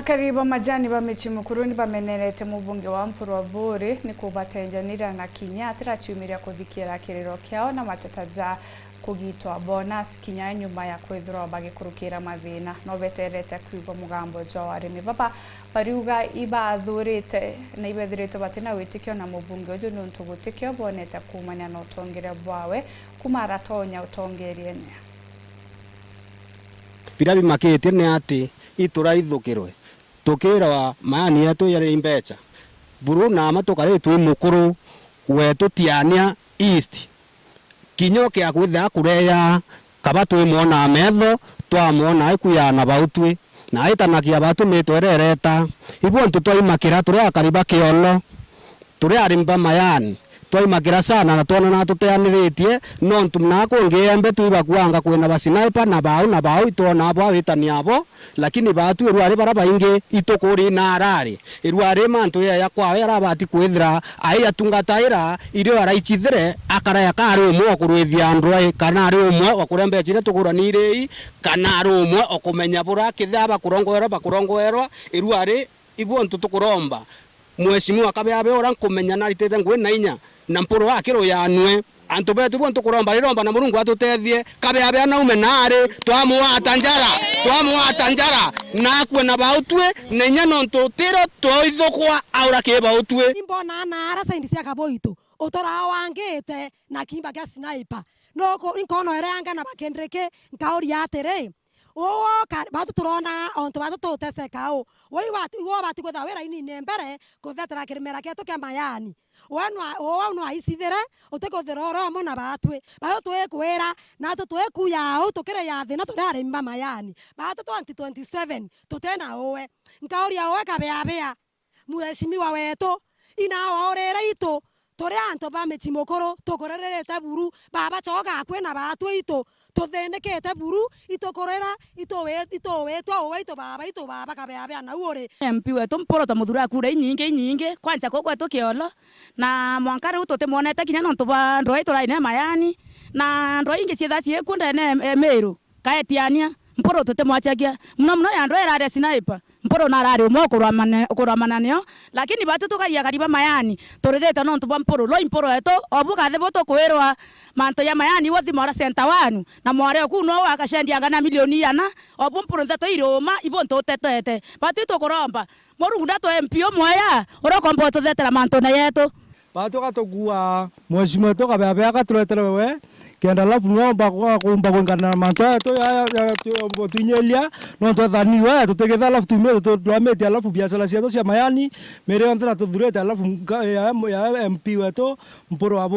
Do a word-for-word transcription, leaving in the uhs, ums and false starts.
Akari ba majani ba Michi Mukuru ni bamenerete mubunge wa Mpuru Aburi ni kubatenjanira na kinya atiraciumiria kuthikira kiriro kiao na mateta ja kugitwa bonus kinya nyuma ya kwithirwa bagikurukira mathina. No beterete kwigua mugambo jwa arimi baba bariuga ibathurite na ibethiritwe batina witikio na mubunge uju niuntu gutikio bonete kuumania na utongeria bwawe kuma aratonya utongeriene. Biria bimakitie ni ati ituraithukirwe, tukirwa maani yetu yari mbecha. Buru na ama tukari twi mukuru wetu Tiania East. Kinya ukia kwithira kureya, kaba twimwona metho, twamwona aikuya na bau twi. Na aitanagia batu mitwe irereta. Ibu antu twaimakira turi akari ba kiolo. Turi arimi ba mayani, twaimakira sana na twonana tuteaniritie, nontu na kungi embe twibakuanga kwina ba sniper na bau na bau itwonaa bwa witani abo, lakini batu irwari bara baingi itukuri na arari. Irwari mantu yaya kwao arabati kwithira ai atungataira irio araichithire akaraya kari umwe wa kurwithia ndwai kana ari umwe wa kuria mbecha iria tuguranirie ii kana ari umwe wa kumenya bura kithia bakurongoerwa bakurongoerwa irwari ibu antu tukuromba. Mheshimiwa Kabeabe uria nkumenya naritite ngugi na inya, na Mpuru akiruyanue. Antu betu bo ntukuromba riromba na Murungu atutethie, Kabeabe anaume naari, twamwata njara, twamwata njara, na akue na bau twi, na inya nontu tiro twoithukwa aura ki bau twi. Imbona naara saindi cia Kaboito, utoraa wangite na kimba kia sniper. No ku-, inkono ere anga na bakendreke, nkauria atiri, Uu ka-, batu turona ontu batu tuteseka uu. Wei wati-, iwe ubati kwithirwa wi rainine mbere kuthetera kirimera kietu kia mayani. We nwa-, uu wau nwaicithire, utikuthirwa uri umwe na batwi. Batu twikwira, natu twikuya uu tukiriya thina turi arimi ba mayani. Batu twenty twenty-seven, tutena uwe. Nkauria uwe Kabeabea, Mheshimiwa wetu, ina waurire itu, turi antu ba Michi Mukuru, tukuririte buru, baba coka akwi na batwi itu, tuthinikite buru, itukurira, ituwi-, ituwitwe uwe itu baba, itu baba Kabeabea nau uri. M P wetu Mpuru twamuthura kura inyingi, inyingi, kwanza kuu gwetu Kiolo, na mwanka riu tutimwonete kinya nontu bwa ndwai turai nayo mayani, na ndwai ingi ciithaa ciikuo ndene e Miru. Kaetiania, Mpuru tutimwachagia. Muno muno ya andu iraria sniper. Mpuru narari umwe ukurwamane-, ukurwamana nio. Lakini batu tukaria kariba mayani. Turirite nontu bwa Mpuru. Loi Mpuru wetu, obu kathi bu tukwirwa mantu ya mayani, iwe thima ura center wanu. Na mwari oku no wakacendia ngana milioni igana. Obu Mpuru ntheto iriuma, ibu ntutetete. Batu itukuromba. Murungu ndatwe M P umwe ya, uria ukomba ututhetera mantune yetu. Batu gatukua, mheshimiwa wetu Kabeabea gaturetere we, kenda alafu niomba kwa kuumba kwingana na mantu aya tu, ya, ya, ya, tu, twinyiria, nontu ethani we, tutigitha alafu tumite, tu, twamite alafu biashara cietu cia mayani, miri yonthe na tuthurite alafu nka-, ya, ya M P wetu, Mpuru wa